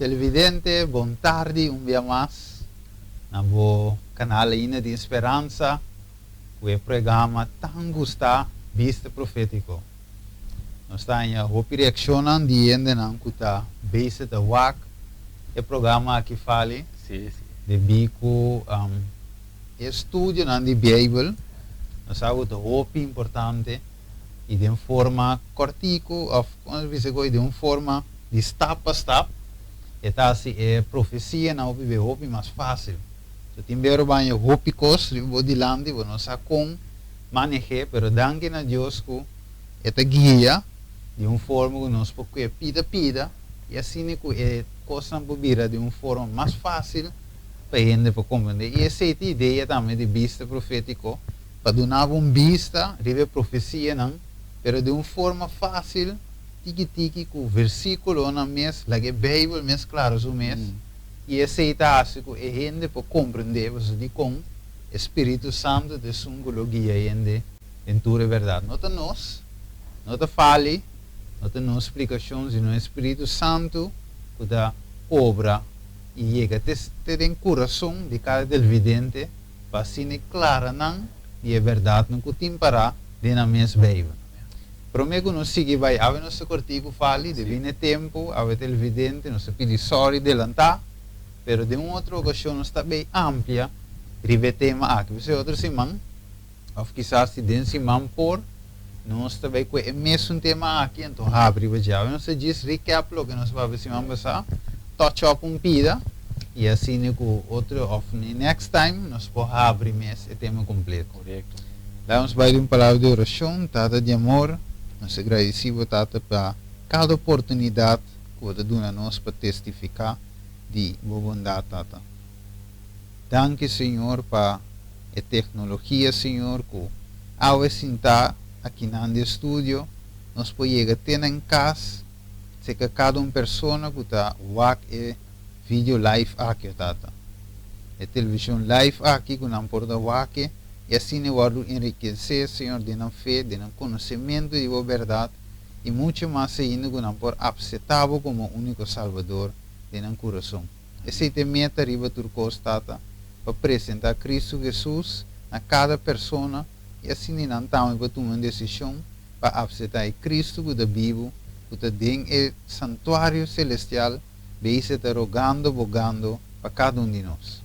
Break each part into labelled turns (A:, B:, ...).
A: Televidente, bon tardi un bia mas na bo canal ainda di Speransa cu e programa tan gusta, Bista Profetico. Nos ta haña hopi reaccionnan di hendenan cu ta bezig ta wak e programa aki fali.
B: Sí, sí.
A: Debí cu e estudionan di Bijbel nos sa cu ta hopi importante y den forma cortico of con nos bisa cu den un forma di stap pa stap e ta haci e profecianan hopi be hopi mas facil. So tin bero baña hopi cos riba bo dilanti bo no sa con maneh'é, pero danki na Dios cu e ta guia di un forma cu nos por cue pida pida y asina cu e cosnan por bira di un forma mas facil pa hende por comprende. Y esey ta idea tambe di bista profetico, pa duna bo un bista riba e profecianan, pero di un forma facil, tiki tiki cu versiculonan mes, laga e Bijbel mes clara su mes, y esey ta haci cu e hende por comprende pasobra dicon e Spiritu Santo ta esun cu lo guia hende den tur e berdad. No ta nos, no ta fali, no ta nos splicacion, sino e Spiritu Santo cu ta obra y yega te te den curason di cada televidente pa asina e clara nan di e berdadnan cu tin para den nan mes Bijbel. Prome cu nos sigui bay, awe nos ta cortico fali, debí na e tempo, awe televidente, nos ta pidi sorry delanta, pero den un otro ocasion nos ta bay amplia riba e tema aki. P'esei otro siman, of kisas si den siman por, nos ta bay cu e mesun tema aki, anto habri riba dje. Awe nos ta djis recap loke nos a papia siman pasá, touch up un pida, y asina cu otro of next time nos por habri mes e tema completo.
B: Correcto.
A: Laga nos bai den un palabra di oracion. Tata di amor, nos ta gradeci bo, Tata, pa cada oportunidad cu bo ta duna nos pa testifica di bo bondad, Tata. Danki, Señor, pa e tecnologia, Señor, cu awe sinta akinan den studio, nos por yega te nan cas, cerca cada un persona cu ta wak e video live aki, o Tata. E television live aki cu nan por ta wak e, y asina e wordo enriquece, Señor, den nan fe, den nan conocemento di bo berdad, y mucho mas ainda cu nan por apseta bo como unico Salbador den nan curason. Esey ta e meta riba tur cos, Tata, pa presenta Cristo Jesus na cada persona y asina nan tambe por tuma un decision pa apseta e Cristo cu ta bibo, cu ta den e santuario celestial, Bese ta rogando, bogando pa cada un di nos.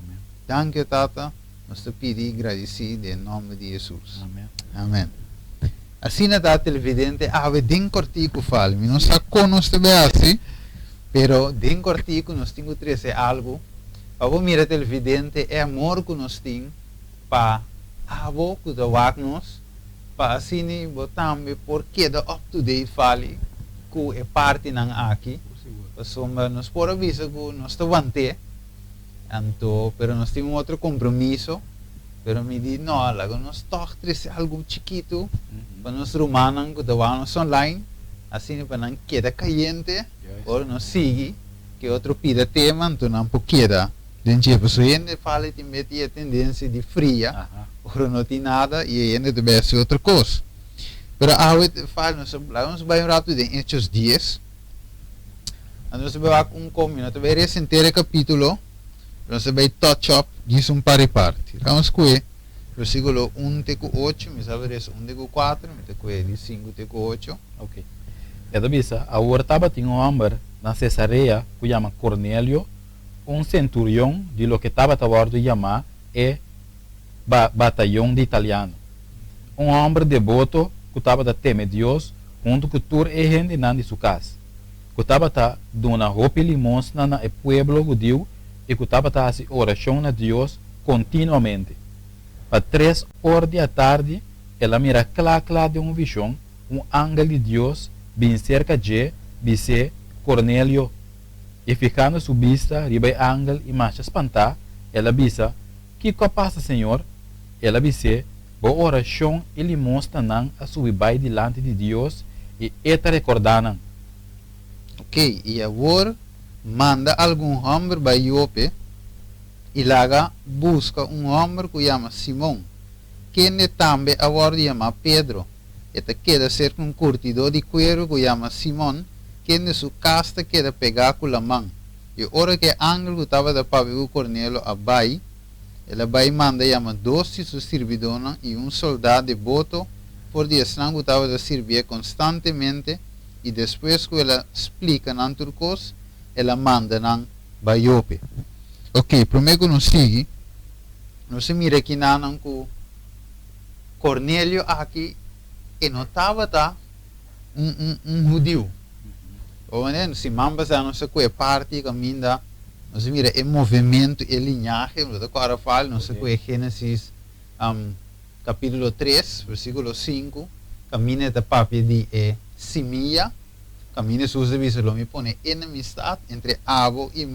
A: Danki, o Tata, nos ta pidi y gradici den nomber di Jesus. Amen. Asina ta, televidente, awe den cortico fal. Mi no sa con nos ta bay haci, pero den cortico nos tin cu trece algo pa bo mira, televidente, e amor cu nos tin pa abo cu ta wak nos, pa asina bo tambe por keda up to date fali cu e partinan aki, pasobra nos por a bisa cu nos ta want'é, anto pero nos tin un otro compromiso, pero mi di no, laga nos tog trece algo chikito pa nos rumannan cu ta wak nos online, asina pa nan keda cayente ora nos sigui cu e otro pida tema, anto nan por keda den dje, pasobra hende fala tin bes tin e tendencia di fria ora no tin nada y e hende ta bay haci otro cos. Pero awe ta fácil, nos laga nos bai un rato den Hechos dies. Anto nos ta bai wak un kon, mi no ta bai resa henter e kapítulo, pero nos ta bai touch up djis un par di parti. Laga nos kue versíkulo un te ku ocho, mi sa bai resa un te ku kuater, mi ta kue di sinku te ku ocho.
B: Ok. E ta bisa, Awor tabatin un hòmber na Sesarea ku yama Kornelio, un senturion di loke tabata wòrdu yamá e batayon di italiano. Un hòmber deboto ku tabata teme Dios huntu ku tur e hendenan di su kas, ku tabata duna hopi limosna na e pueblo hudiu i ku tabata hasi orashon na Dios kontinuamente. Pa tres or di atardi el a mira kla kla den un vishon un angel di Dios bin serka dje bis'é, Kornelio! I fihando su bista riba e angel i masha spantá, el a bisa, Kiko a pasa, Señor? El a bis'é, Bo orashon i limosnanan a subi bai dilanti di Dios i E ta rekordá nan.
A: Oké, i awor manda algun hòmber bai Jope i laga buska un hòmber ku yama Simon, kende tambe a wòrdu yamá Pedro. E ta keda serka un kurtidó di kueru ku yama Simon, kende su kas ta keda pegá ku laman. I ora ku e angel ku tabata papia ku Kornelio a bai, el a bai manda yama dos di su sirbidónan i un soldá deboto for di esnan ku tabata sirbié konstantemente, i despues ku el a splika nan tur kos, el a manda nan bai Jope. Oké, promé ku nos sigui, nos a mira kinanan ku Kornelio aki e no tabata un hudiu. Bo siman pasá nos a kue parti kaminda nos a mira e movementu, e liñahe, nos ta kòrda fal, nos a kue Génesis kapítulo 3, versíkulo 5, kaminda e ta papia di e simia, kaminda Hesus ta bisa, Lo mi pone enemistat entre abo i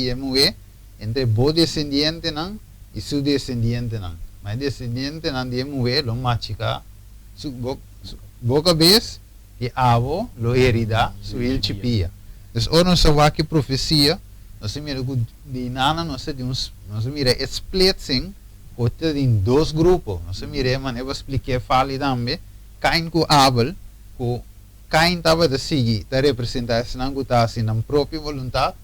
A: e muhé, entre bo desendientenan i su desendientenan. Ma e desendientenan di e muhé lo machiká su bo kabes i abo lo heridá su hilchi pia. Dus ora nos a wak e profesia, nos a mira ku di nana nos a di un, nos a mira e splitsing ku ta den dos grupo. Nos a mira e manera bo a splik'é fali tambe, Kain ku Abel, ku Kain tabata sigui ta representá esnan ku ta hasi nan propio boluntat,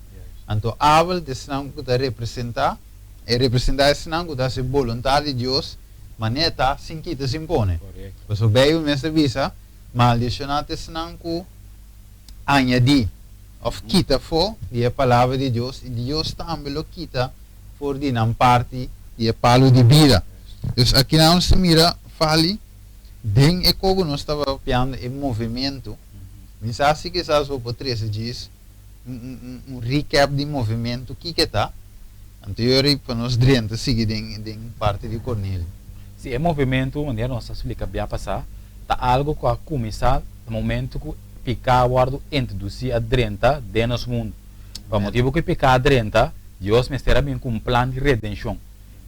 A: anto Abel ta esnan ku ta representá, e representá esnan ku ta hasi boluntat di Dios, manera ta sin kita sin pone. Pasobra Beibel mes ta bisa, Maldishoná ta esnan ku añadí òf kita afó di e Palabra di Dios, i Dios tambe lo kita for di nan parti di e palu di bida. Dus akinan nos ta mira fali den e kogo nos tabata papiando e movementu. Mi sa si kisas bo por trese djis un recap di movementu kiko e ta, anto yori pa nos drenta sigui den parti di Cornelio.
B: Si e movementu manera nos a splika bia pasá ta algo ku a kuminsá na momentu ku piká a wòrdu introdusí a drenta den nos mundu. Pa motibu ku e piká a drenta, Dios mester a bin ku un plan di redenshon.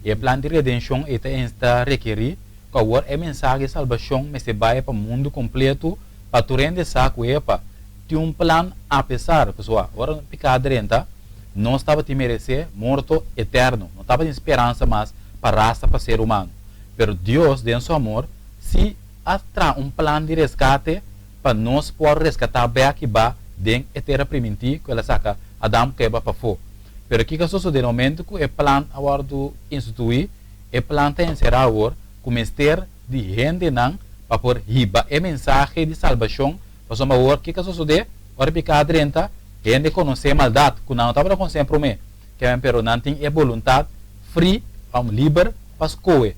B: I e plan di redenshon ei ta ta rekerí ku awor e mensahe di salbashon mester bai pa mundu kompletu pa tur hende sa ku epa tin un plan apesar pasobra ora piká a drenta nos tabatin meresé morto eterno, no tabatin speransa mas pa rasa pa ser humano. Pero Dios den su amor si a traha un plan di reskate pa nos por reskatá bèk i ba den e tera primintí ku el a saka Adam ku Eva pafó. Pero kiko a sosodé na momento ku e plan a wòrdu instituí? E plan ta enserá awor ku mester di hendenan pa por hiba e mensahe di salbashon, pasobra awor kiko a sosodé? Ora piká a drenta, hende konosé maldat ku nan no tabata konosé promé, kèmen pero nan tin e boluntat fri òf liber pa skohe.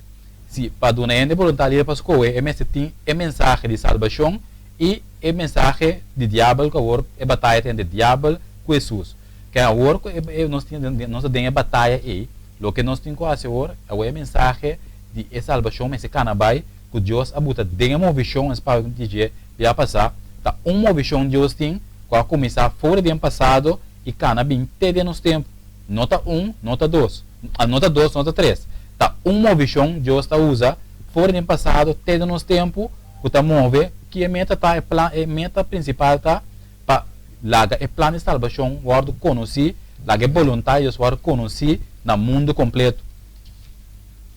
B: Si pa duna hende boluntat liber pa skohe, e mester tin e mensahe di salbashon i e mensahe di diabel ku awor e bataya ta entre diabel ku Hesus. Kèmen awor ku nos tin nos ta den e bataya ei, Loke nos tin ku hasi awor, awor e mensahe di e salbashon mester kana bai ku Dios a buta den e movishon, es pabia ku dje bia pasá, ta un movishon Dios tin ku a kuminsá for di den pasado i kana bin te den nos tempu. No ta un, no ta dos, no ta dos, no ta tres. Ta un movishon Dios ta usa for di den pasado te den nos tempu ku ta move ki e meta ta, e plan, e meta prinsipal ta pa laga e plan di salbashon wòrdu konosí, laga e boluntat di Dios wòrdu konosí na mundu kompletu.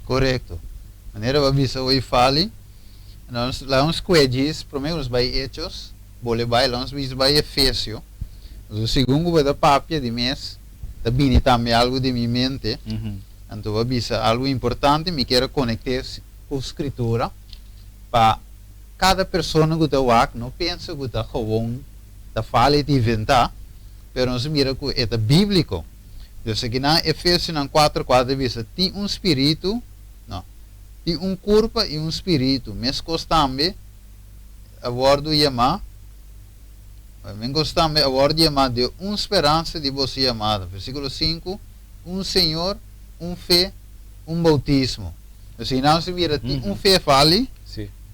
A: Korekto. Manera bo a bisa hoy Fali, nos laga nos kue djis, promé ku nos bai Hechos, bole bai, laga nos bisa bai Efesio. Pasobra segun ku bo ta papia di mes, ta bini tambe algu den mi mente. Anto bo a bisa algu importante, mi kier a konekt'é ku Skritura pa Kada persona ku ta wak no pensa ku ta gewoon ta fala i ta inventá, pero nos a mira ku e ta bíbliko. Dus akinan Efesionan kuater kuater ta bisa, Tin un spiritu, no, tin un kurpa i un spiritu, meskos tambe a wòrdu yamá, meskos tambe a wòrdu yamá den un speransa di boso yamada. Versíkulo sinku, Un Señor, un fe, un boutismo. Dus einan nos a mira tin un fe fali,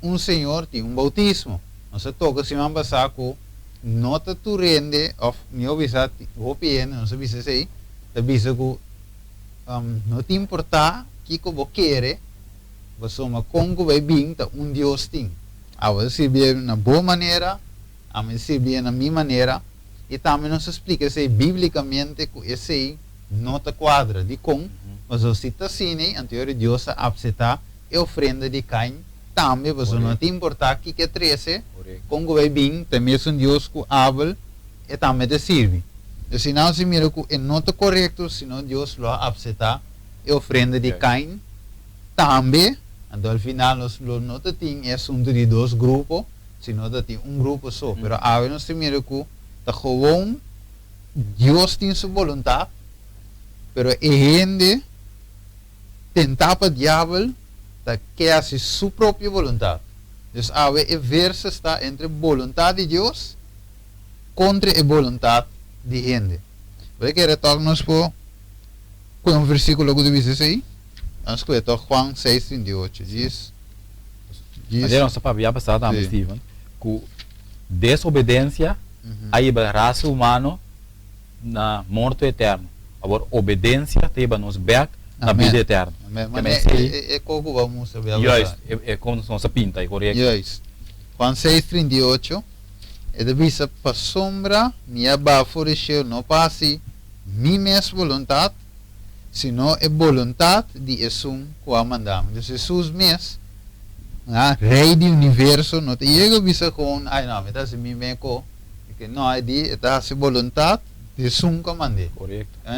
A: un Señor tin un boutismo. Nos a toka siman pasá ku no ta tur hende òf mihó bisa hopi hende, nos a bisa esei, ta bisa ku no ta importá kiko bo kere, pasobra kon ku bai bin ta un Dios tin. Abo ta sirbié na bo manera, ami ta sirbié na mi manera, i tambe nos a splika esei bíblikamente ku esei no ta kuadra. Dikon? Pasobra si ta asina ei, anto yori Dios a apseptá e ofrenda di Kain tambe, pasobra no ta importá kiko e trese, kon ku bai bin, ta e mesun Dios ku Abel, e tambe ta sirbi. Dus si nos mira ku e no ta korekto, sino Dios lo a aseptá e ofrenda di Cain tambe. Anto al final nos lo no tin e asuntu di dos grupo, sino tin un grupo so. Pero awe nos mira ku ta gewoon Dios tin su boluntat, pero e hende tentá pa diabel ta ke hasi su propio boluntat. Dus awe e verso ta entre boluntat di Dios kontra e boluntat di hende. Bo ke toch nos por ku un versíkulo ku ta bisa ei? Nos ku toch Juan 6:38. Diz.
B: Diz. Mas nos papia pasá tambe, Steven, ku desobedensia a hiba rasa humano na morto eterno. Awor obedensia ta hiba nos bèk na bida eterno.
A: Amen. Mas e koko vamos a ver.
B: Juist, e kon nos pinta, e korekto.
A: Juist. Juan 6:38. E ta bisa: "Pasombra mi a baha for di shelu no pa hasi mi mes boluntat, sino e boluntat di esun ku a manda mi." Entonses, Hesus mes, ah, rei di universo, no ta yega bisa ku, "Ai no, mi ta hasi mi mes ko." Ku no, e di, ta hasi boluntat di esun ku a mand'é.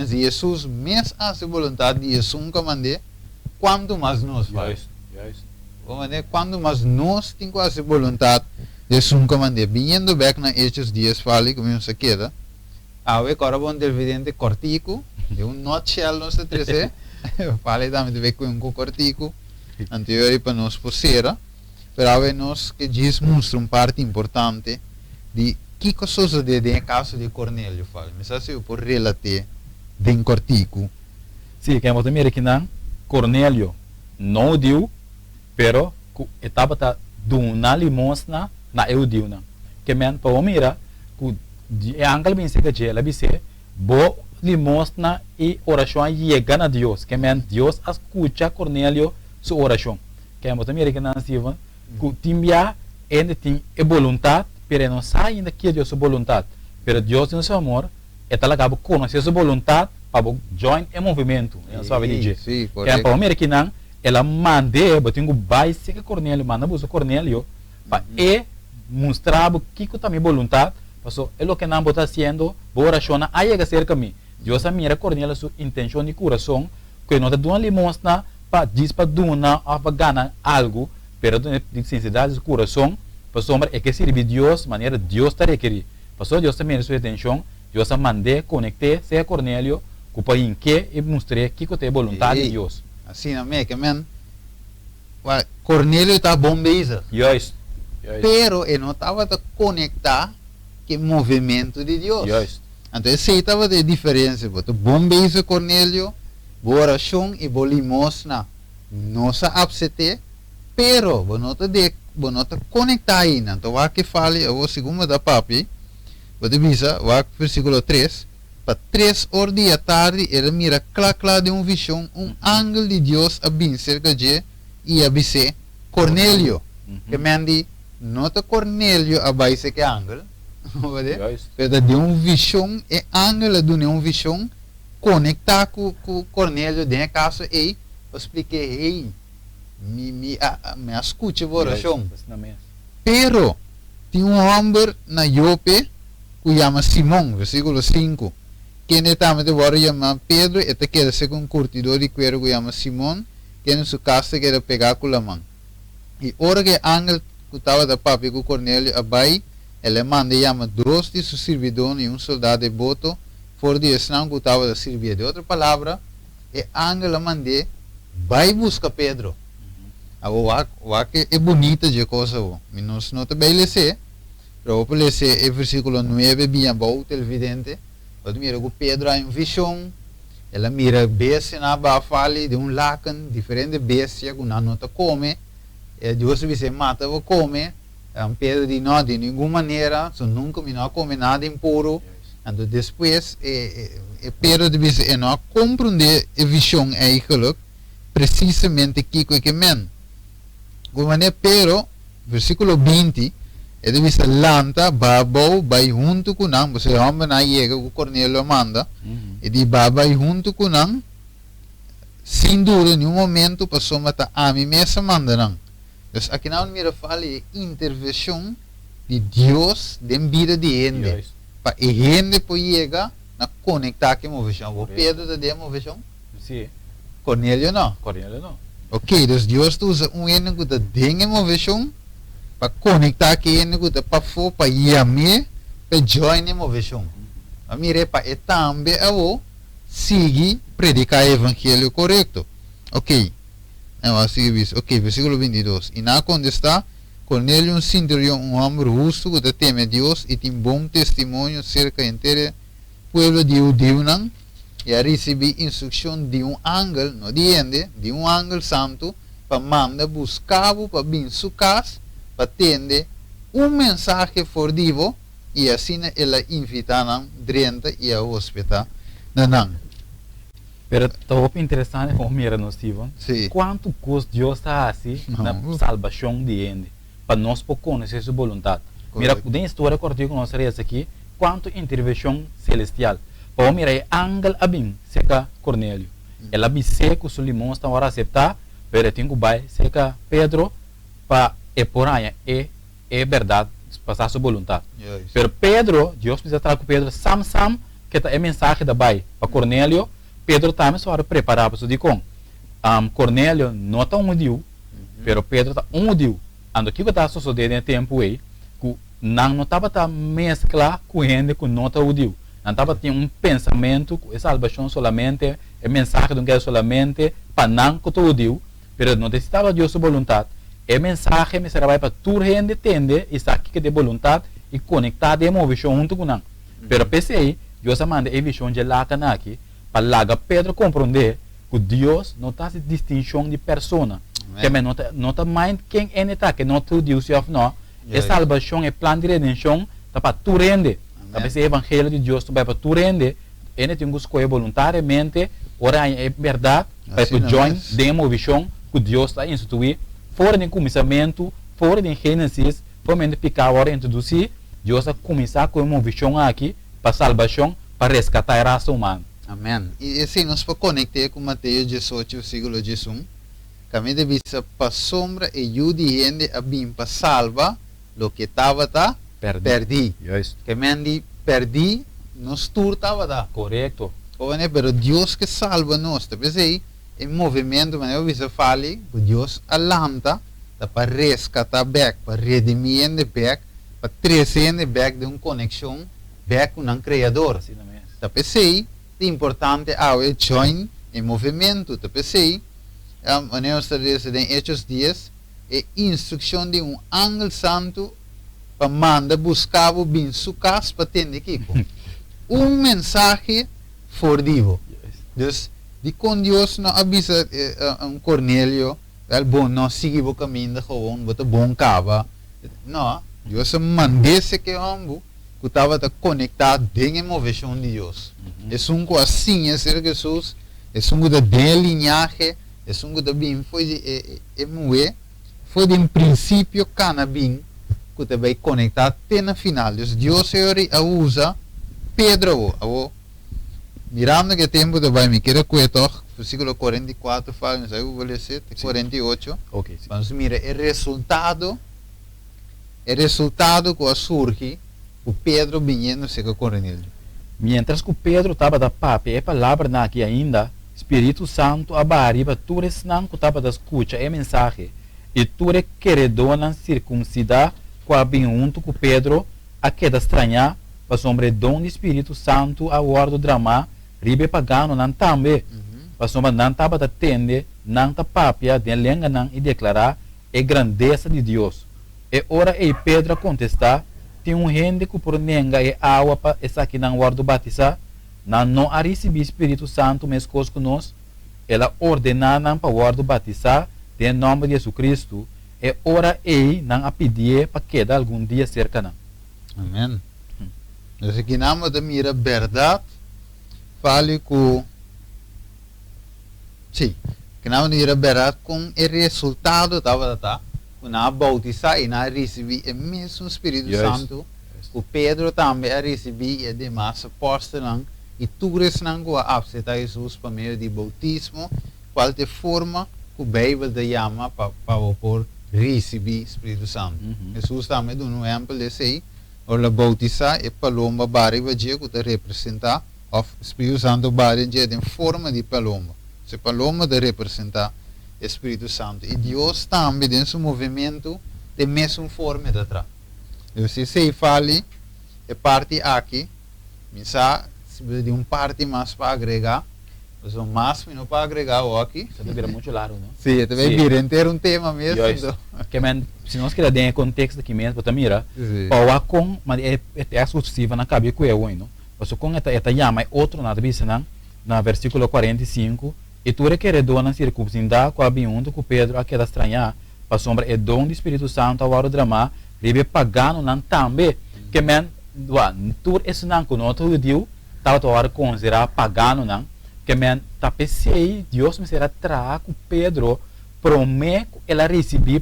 A: Si Hesus mes hasi boluntat di esun ku a mand'é, kuantu mas nos bai?
B: Juist.
A: Kuantu mas nos tin ku hasi boluntat di esun ku a mand'é. Biniendo bèk na Hechos 10 fali, ku mi sa keda. Awe kora bon televidente kòrtiku, den un nutshell nos ta trese, fali tambe ta bai ku un kòrtiku, anterior pa nos por sera. Pero awe nos ke djis mustra un parti importante di kiko sosodé den e kaso di Cornelio fali. Mi sa si por relat'é den kòrtiku.
B: Sí, ku bo mira akinan Cornelio no hudiu, pero ku e tabata duna limosna na e hudiunan. Ke men pa mira ku e angel bin serka dje, el a bis'é: "Bo limosna i orashon a yega na Dios." Ke men Dios a skucha Cornelio su orashon. Ke bo mira akinan, Steven, ku tin bia hende tin e boluntat, pero no sa ainda ku Dios su boluntat. Pero Dios den su amor, e ta laga bo konosé su boluntat pa bo join e movementu. No sabe di dje. Ke pa mira akinan, el a mand'é, bo tin ku bai serka Cornelio, manda buska Cornelio, pa e mustra bo kiko ta mi boluntat, paso e loke nan bo ta hasiendo, bo orashon a yega serka mi. Dios a mira Cornelio su intenshon di kurason, ku no ta duna limosna pa djis pa duna òf pa gana algu, pero di sinseridat di su kurason, pasobra e ke sirbi Dios manera Dios ta rekerí. Pasobra Dios ta mira su intenshon, Dios a mand'é konekt'é serka Cornelio ku pa hink'é i mustr'é kiko ta e boluntat di Dios.
A: Asina mes ke men, Cornelio ta bon bezig. Pero e no tabata konektá ku e movementu di Dios. Anto esei tabata e diferensia. Bo ta bon bezig, Cornelio, bo orashon i bo limosna no sa asept'é, pero bo no ta konektá ainda. Anto wak ke fali awor segun bo ta papia, bo ta bisa, wak versíkulo 3: Pa 3 or di atardi el a mira kla kla den un vishon un angel di Dios a bin serka dje i a bis'é: "Cornelio." Ke men di no ta Cornelio a bai serka e angel, pero ta den un vishon e angel a duna un vishon, konektá ku Cornelio den e kaso ei, pa splik'é: "Hey, mi a skucha bo orashon. Pero tin un hòmber na Jope ku yama Simon," versíkulo 5, "kende tambe ta wòrdu yamá Pedro, e ta keda serka un kurtidó di kueru ku yama Simon, kende su kas ta keda pegá ku laman." I ora ku e angel ku tabata papia ku Cornelio a bai, el a manda yama dos di su sirbidónan i un soldá deboto for di esnan ku tabata sirbié. Den otro palabra, e angel a mand'é bai buska Pedro. Awor wak, wak e bunita dje kos awor. Mi nos no ta bai les'é, pero bo por les'é e versíkulo 9 bien abou, televidente. Bo ta mira ku Pedro a haña un vishon, el a mira bestianan a baha fali den un laken, diferente bestia ku nan no ta kome. E Dios a bis'é: "Mata bo kome." Pedro di: "No, di ningun manera, so nunka mi no a kome nada impuru." Anto despues e Pedro ta bisa e no a komprondé e vishon eigenlijk presisamente kiko e ke men. Ku manera, pero versíkulo 20 e ta bisa: "Lanta, baha abou, bai huntu ku nan." Pasobra e hòmbernan a yega ku Cornelio a manda. E di: "Baha bai huntu ku nan sin duda ni un momento, pasobra ta ami mes a manda nan." Dus akinan mira fali e intervenshon di Dios den bida di hende. Pa e hende por yega na Nan a konektá ku e moveshon. Bo Pedro ta den e moveshon?
B: Sí.
A: Cornelio no?
B: Cornelio no.
A: Ok, dus Dios ta usa un hende ku ta den e moveshon pa konektá ku e hende ku ta pafó pa yam'é pa e join e moveshon. A mir'é pa e tambe awor sigui prediká e evangelio korekto. Ok, nan a sigui bisa. Ok, versíkulo 22, I nan a kontestá, Cornelio un sinturion, un hòmber hustu ku ta teme Dios i tin bon testimonio serka henter e pueblo di hudiunan, i a risibí instrukshon di un angel, no di hende, di un angel santu, pa manda buska bo pa bin su kas pa tende un mensahe for di bo, i asina el a invitá nan drenta i a hospedá na nan.
B: Pero ta hopi interesante pa bo mira no, Steven, kuantu kos Dios ta hasi na salbashon di hende, pa nos por konosé su boluntat. Mira den historia kòrtiku ku nos a resa aki, kuantu intervenshon selestial. Pa bo mira e angel a bin serka Kornelio. El a bis'é ku su limos ta wòrdu aseptá, pero e tin ku bai serka Pedro pa e por haña e e bèrdat pa sa su boluntat. Pero Pedro, Dios mester traha ku Pedro sam sam ke ta e mensahe ta bai pa Kornelio, Pedro tambe su wòrdu prepará pasobra dikon? Kornelio no ta un hudiu, pero Pedro ta un hudiu. Anto kiko ta sosodé den e tempu ei? Ku nan no tabata meskla ku hende ku no ta hudiu. Nan tabatin un pensamentu ku e salbashon solamente, e mensahe dun keda solamente pa nan ku ta hudiu, Pero no ta si tabata Dios su boluntat. E mensahe mester a bai pa tur hende tende i sa kiko ta e boluntat i konektá den e movishon huntu ku nan. Pero p'esei, Dios a manda e vishon dje lakan aki pa laga Pedro komprondé ku Dios no ta hasi distinshon di persona. Keme no ta no ta mind ken ene ta, ke no ta hudiu si òf nò. E salbashon, e plan di redenshon ta pa tur hende. Ta p'esei e evangelio di Dios ta bai pa tur hende. Hende tin ku skohe boluntariamente ora haña e bèrdat pa e por join den e movishon ku Dios a instituí for den kuminsamentu, for den Génesis, for mente piká wòrdu introdusí, Dios a kuminsá ku e movishon aki pa salbashon, pa reskatá e rasa humano.
A: Amèn. I esei nos por konekt'é ku Mateo 18 versíkulo 11, kaminda ta bisa, Pasobra e Yu di hende a bin pa salba loke tabata pèrdí. Ke men di pèrdí, nos tur tabata.
B: Korekto.
A: Oe, pero Dios ke salba nos. Ta p'esei e movementu, manera bo bisa Fali, ku Dios a lanta ta pa reskatá bèk, pa redimí hende bèk, pa trese hende bèk den un konekshon bèk ku nan Kreador. Ta p'esei ta importante awe join e movementu. Ta p'esei, manera nos ta lesa den Hechos 10, e instrukshon di un angel santu pa manda buska bo bin su kas pa tende kiko? Un mensahe for di bo. Dus, dikon Dios no a bisa un Cornelio, Wèl, bo no sigui bo kaminda gewoon, bo ta bon kaba? No, Dios a mand'é seke hòmbu ku tabata konektá den e moveshon di Dios. Esun ku a siña aserka Hesus, esun ku ta den e liñahe, Esun ku ta bin fo'i di e e muhé, fo'i den prinsipio kana bin ku ta bai konektá te na final. Dus Dios Señor a usa Pedro awor. Awor, mirando ku e tempu ta bai, mi kere kue tòg versíkulo 44 fala, mi sa ku bo les'é, te 48, pa nos mira e resultado, e resultado ku a surgi ku Pedro biniendo serka Kornelio.
B: Miéntras ku Pedro tabata papia e palabranan aki ainda, Spiritu Santu a baha riba tur esnan ku tabata skucha e mensahe, i tur e keredónan sirkunsidá ku a bin huntu ku Pedro a keda strañá, pasobra e don di Spiritu Santu a wòrdu dramá riba e paganonan tambe, pasobra nan tabata tende nan ta papia den lenganan i deklará e grandesa di Dios. E ora ei Pedro a kontestá, Tin un hende ku por nenga e awa pa esakinan wòrdu batisá? Nan no a risibí Spiritu Santu meskos ku nos? El a ordená nan pa wòrdu batisá den e nòmber di Jesucristo. E ora ei nan a pidié pa keda algun dia serka nan.
A: Amen. Nos aki nan bo ta mira bèrdat fali ku, sí, aki nan bo ta mira bèrdat kon e resultado tabata ta ku nan a boutisá i nan a risibí e mesun Spiritu Santu ku Pedro tambe a risibí i e demas apòstelnan i tur esnan ku a apseptá Hesus pa medio di boutismo, kual ta e forma ku Beibel ta yama pa pa bo por risibí Spiritu Santu. Hesus tambe a duna un ehèmpel di esei ora el a boutisá e palomba bariba dje ku ta representá. Òf Spiritu Santu baha den dje den forma di palomba. E palomba ta representá e Spiritu Santu. I Dios tambe den su movementu den mesun forma e ta traha. Dus esei fali e parti aki, mi sa si bo tin un parti mas pa agregá, pasobra mas mi no por agregá awoki.
B: Esei ta bira muchu largu, no?
A: Sí, e ta bai bira henter un tema mes.
B: Juist. Ke men, si nos keda den e konteksto aki mes, bo ta mira, pa wak kon, ma e teksto ku Steven a kabia ku e awor, no? Pasobra kon e ta yama e otronan, a ta bisa nan, na versíkulo 45, I tur e keredónan sirkumsindá ku a bin huntu ku Pedro a keda strañá, pasobra e don di Spiritu Santu a wòrdu dramá riba e paganonan tambe. Ke men, wak, tur esnan ku no ta hudiu tabata wòrdu konsiderá paganonan. Ke men, ta p'esei Dios mester a traha ku Pedro promé ku el a risibí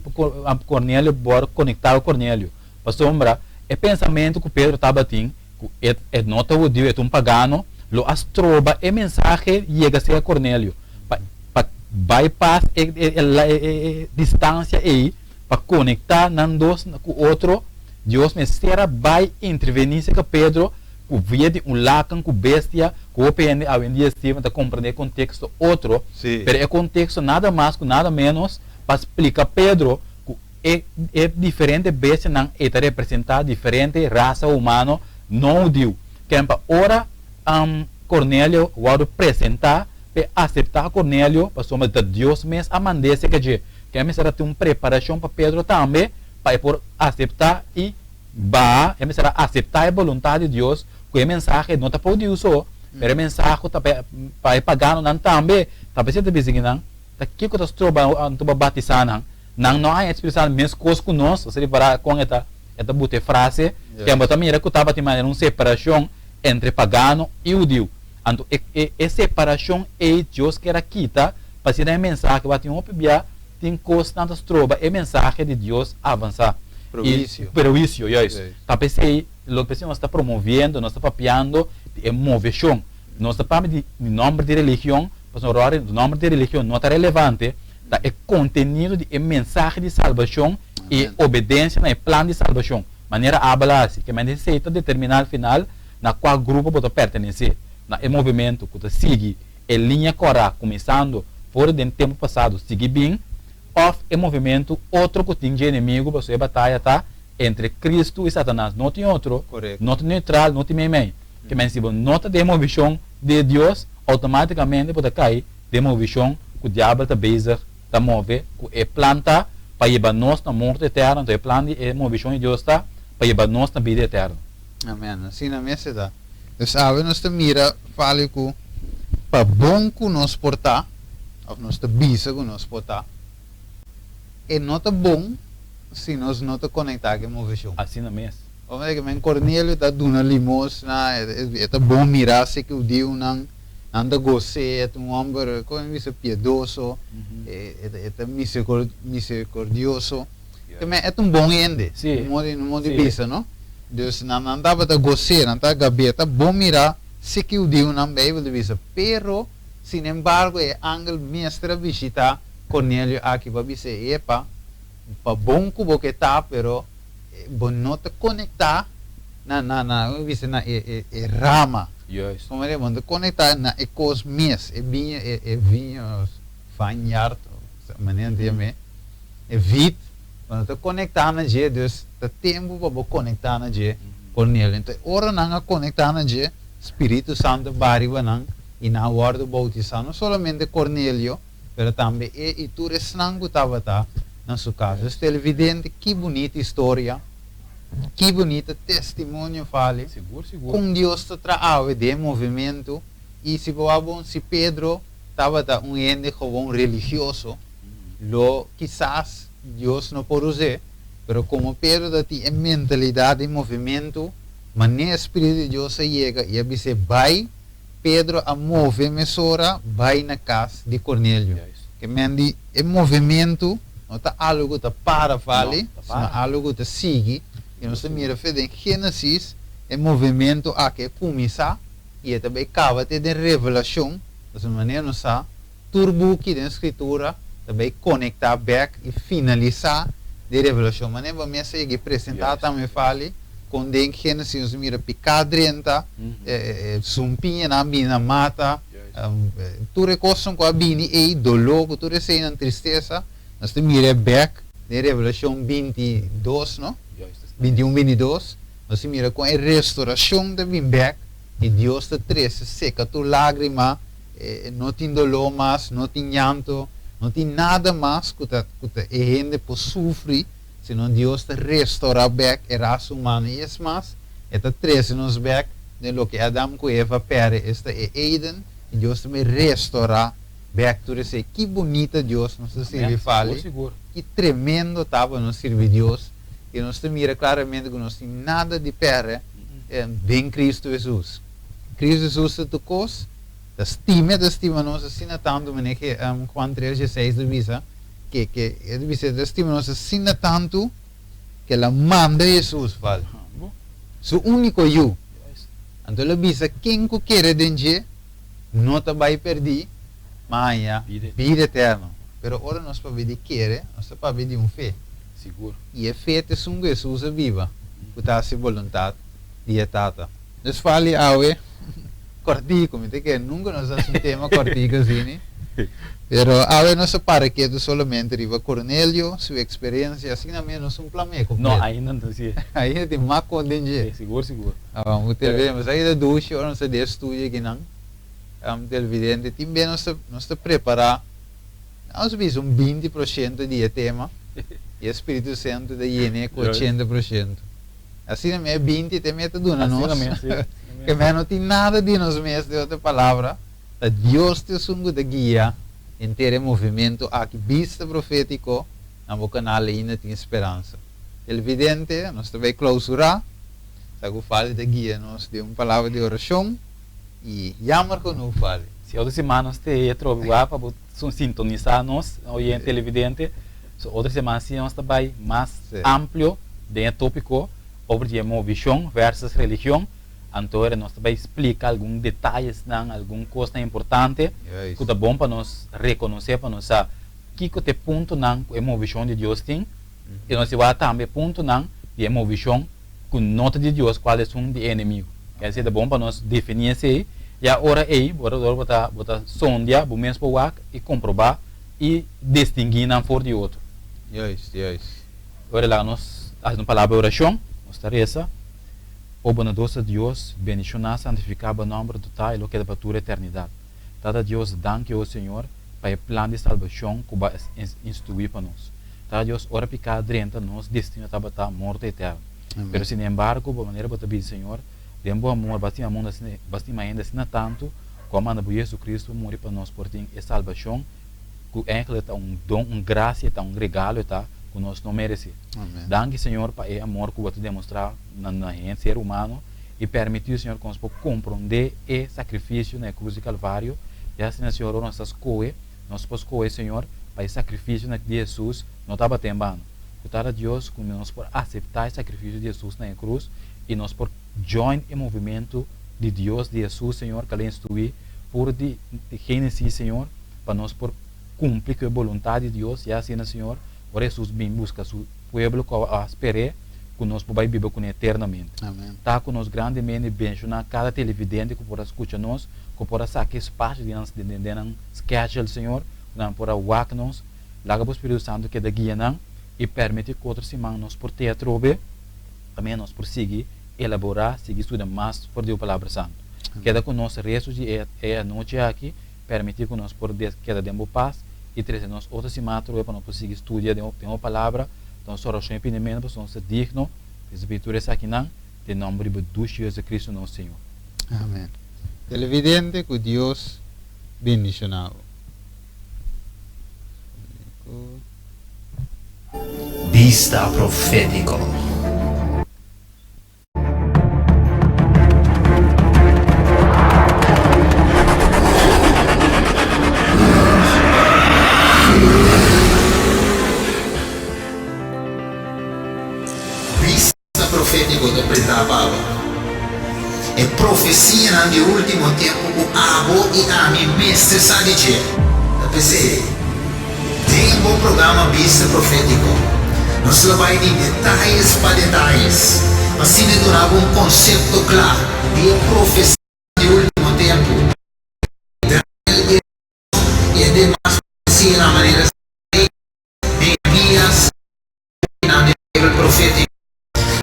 B: Kornelio, wòrdu konektá ku Kornelio. Pasobra e pensamentu ku Pedro tabatin, ku e e no ta hudiu, e ta un pagano, lo a stroba e mensahe yega serka Kornelio. Pa pa bypass e e e e distansia ei, pa konektá nan dos ku otro, Dios mester a bai intervení serka Pedro ku via di un laken ku bestia, ku hopi hende awendia Steven ta komprendé e konteksto otro, pero e konteksto nada mas ku nada ménos pa splika Pedro ku E e diferente bestianan ei ta representá diferente rasa humano no hudiu. Ken pa ora Cornelio wòrdu presentá p'e aseptá Cornelio pasobra ta Dios mes a mand'é serka dje. Ken mester a tin un preparashon pa Pedro tambe pa e por aseptá i baha, e mester a aseptá e boluntat di Dios ku e mensahe no ta pa hudiu so, pero e mensahe ta pa e paganonan tambe. Ta p'esei ta bisa kinan, ta kiko ta stroba anto pa batisá nan? Nan no a expresá meskos ku nos, bo sa ripará kon e ta e ta buta e frase, ken bo ta mira ku tabatin manera un separashon entre pagano i hudiu. Anto e e e separashon ei Dios kier a kita pa asina e mensahe bo a tin hopi bia tin kosnan ta stroba e mensahe di Dios avansá.
A: Prehuisio.
B: Prehuisio, juist. Ta p'esei loke p'esei nos ta promoviendo, nos ta papiando di e moveshon. Nos ta papia di nòmber di religion, pasobra ora di nòmber di religion no ta relevante, ta e kontenido di e mensahe di salbashon i e obedensia na e plan di salbashon, manera Abel a hasi. Kementi esei ta determiná al final na kua grupo bo ta pertenesé, na e movementu ku ta sigui e liña kòrá kuminsando for di den tempu pasado sigui bin, òf e movementu otro ku tin dje enemigu pasobra e bataya ta entre Kristu i Satanas. No tin otro, no ta neutral, no tin meimei. Kementi si bo no ta den e movishon di Dios, outomátikamente bo ta kai Den movishon ku diabel ta bezig ta move ku e plan ta pa yeba nos na morto eterno, anto e plan di e movishon di Dios ta pa yeba nos na bida eterno.
A: Amen. Asina mester ta. Dus awe nos ta mira fali ku pa bon ku nos por ta, òf nos ta bisa ku nos por ta, e no ta bon si nos no ta konektá ku e movishon.
B: Asina mes.
A: Òf men Cornelio ta duna limosna, e ta bon mira si ku hudiunan. Nan ta gos'é, e ta un hòmber, kon e bisa, piedoso, e ta miserikordioso. Te men e ta un bon hende, un modo un modo di bisa, no? Dus nan nan tabata gos'é, nan ta gab'é, ta bon mirá si ki hudiunan Beibel ta bisa. Pero, sinembargo, e angel mester a bishitá Kornelio aki pa bis'é, Epa, pa bon ku bo ke ta, pero bo no ta konektá na na na, kon e bisa, na e e rama.
B: Juist.
A: Como e bo ta conecta na e cos mes, e biña, e e viña, vineyard, manera nan ta yam'é, e vit, bo no ta conecta na dje, dus ta tempo pa bo conecta na dje, Cornelio. Enton ora nan a conecta na dje, Spiritu Santo a baha riba nan i nan a wordo bautisa, no solamente Cornelio, pero tambe e i tur esnan cu tabata na su cas. Dus televidente, ki bunita historia. Ki bunita testimonio fali
B: Sigur, sigur.
A: kon Dios ta traha awe den e movementu i si bo a bon si Pedro tabata un hende gewoon religioso lo kisas Dios no por us'é pero komo Pedro ta tin e mentalidat di movementu manera e spiritu di Dios a yega i a bis'é bai Pedro a move mesora bai na kas di Cornelio. Ke men di e movementu no ta algu ku ta para fali, sino algu ku ta sigui. I nos ta mira fe den Génesis e movementu aki a kuminsá i e ta bai kaba te den Revelashon. Pasobra manera nos sa, tur buki den Skritura ta bai konektá bèk i finalisá den Revelashon. Manera bo mes a yega i presentá tambe fali. Kon den Génesis nos mira piká drenta, sumpiñanan a bini na mata, tur e kosnan ku a bini ei, doló ku tur eseinan, tristesa, nos ta mira e bèk den Revelashon 22, no? 21, 22, nos ta mira kon e restorashon ta bin bèk i Dios ta trese seka tur lágrima, no tin doló mas, no tin llanto, no tin nada mas ku ta ku ta e hende por sufri. Sino Dios ta restorá bèk e rasa humano i es mas, E ta trese nos bèk den loke Adam ku Eva pèrdè, esta e Eden, i Dios ta bin restorá bèk tur esei. Ki bunita Dios nos ta sirbi fali! Ki tremendo ta pa nos sirbi Dios i nos ta mira klaramente ku nos tin nada di pèrdè den Kristu Hesus. Kristu Hesus ta tur kos, ta stima, e ta stima nos asina tantu, manera ke Juan tres dieseis ta bisa. Ke ke e ta bisa e ta stima nos asina tantu ke el a manda Hesus val, su úniko yu. Anto el a bisa ken ku kere den dje no ta bai pèrdí, ma haña bida eterno. Pero ora nos papia di kere, nos ta papia di un fe. I e fe ta esun ku Hesus a biba, ku ta hasi boluntat di e Tata. Nos fali awe kòrtiku, mi ta kere nunka nos hasi un tema kòrtiku asini, pero awe nos a para ketu solamente riba Cornelio, su eksperensia, asina mes nos un plam'é kompleto.
B: No, ainda no si.
A: Ainda tin mas kos den dje.
B: Si, sigur, sigur.
A: Bo ta bira, nos a keda dushi ora nos a den estudio akinan, televidente, tin bes nos ta nos ta prepará, nos a bisa un 20% di e tema i e Spiritu Santu ta yen'é ku 80%. Asina mi e 20 te mi ta duna nos. Ke mi no tin nada di nos mes, den otro palabra, ta Dios ta esun ku ta guia henter e movimento aki. Bista profétiko na bo kanal ainda tin speransa. Televidente, nos ta bai klausurá. Sa ku Fali ta guia nos den un palabra di orashon i yammer ku no Fali.
B: Si otro siman nos te atrobe wak pa bo sintonisá nos, oyente televidente. So otro semana si nos ta bai mas amplio den e tópiko over di e movishon versus religion. Anto ora nos ta bai splika algun detayesnan, algun kosnan importante ku ta bon pa nos rekonosé, pa nos sa kiko ta e puntonan ku e movishon di Dios tin i nos ta wak tambe e puntonan di e movishon ku no ta di Dios, kual esun di e enemigu. Esei ta bon pa nos definí esei. Ya ora ei bo ta bo ta sondia bo mes por wak i komprobá i distinguí nan for di otro.
A: Juist, juist.
B: Ora laga nos hasi un palabra di orashon, nos ta resa, O bondadoso Dios, bendishoná, santifiká bo nòmber dotá i lo keda pa tur eternidat. Tata Dios, danki, o Señor, pa e plan di salbashon ku bo a instruí pa nos. Tata Dios, ora piká drenta nos destino tabata morto eterno. Pero sinembargo, bo manera bo ta bisa, Señor, den bo amor bo a stima mundu asina, bo a stima hende asina tantu, ku a manda bo JesuCristo pa muri pa nos por tin e salbashon ku eigenlijk ta un don, un grasia, ta un regalo ta ku nos no meresé. Danki Señor pa e amor ku bo ta demostrá na na hende, ser humano, i permití Señor ku nos por komprondé e sakrifisio na e krus di Kalvario, i asina Señor ora nos ta skohe, nos por skohe Señor pa e sakrifisio na di Hesus no tabata en bano. Ku Tata Dios ku nos por aseptá e sakrifisio di Hesus na e krus i nos por join e movimentu di Dios, di Hesus Señor ku a instruí for di Génesis Señor pa nos por kumpli ku e boluntat di Dios i asina Señor ora Hesus bin buska su pueblo ku a sper'é ku nos por bai biba kuné eternamente. Ta ku nos grandemente i benshoná kada televidente ku por a skucha nos, ku por a saka espasio den nan den nan schedule Señor, ku nan por a wak nos. Laga bo Spiritu Santu keda guia nan i permití ku otro siman nos por te atrobe, kaminda nos por sigui elaborá, sigui studia mas for di bo Palabra Santu. Keda ku nos restu di e e anochi aki, permití ku nos por keda den bo pas i trese nos otro siman atrobe pa nos por sigui studia den bo Palabra. Ta nos orashon i pidimentu pasobra nos ta digno di risibí tur esakinan, den nòmber di bo dushi Jesucristo nos Señor.
A: Amen. Televidente ku Dios bendishoná bo.
C: Bista Profétiko. Bista profétiko ta prentá pa abo. E profesianan di último tempu ku abo i ami mester sa di dje. Ta p'esei, den bo programa Bista Profétiko, nos lo bai di detayes pa detayes. Pa asina duna bo un konsepto kla di e profesia di último tempu. Daniel i i e demas profesianan manera Zacarías, Nehemías i nan den Beibel profétiko.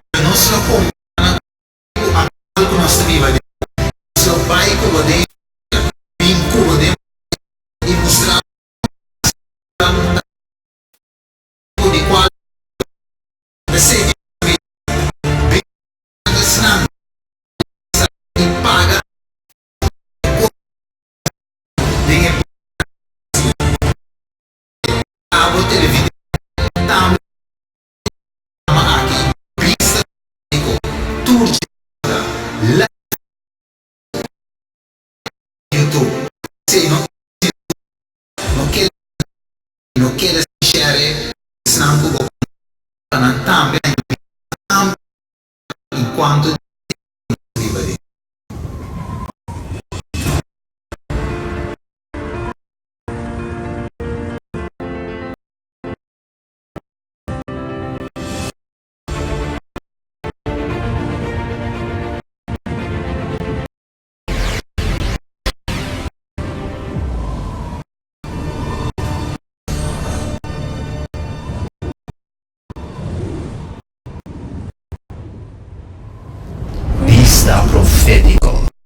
C: Pero nos lo kompará nan ku e tempu aktual ku nos ta biba den. Nos lo bai ku bo den Biblia, bin ku bo den Beibel i mustra bo kon nos ta tempu di kual ta sigui bin esnan ku ta i paga e den e abo televidente tambe programa aki Bista Bíblico tur dje ora live YouTube. P'esei no no keda no keda sin share esnan ku bo konosé pa nan tambe a tambe enkuanto di riba di.
D: Bista profétiko.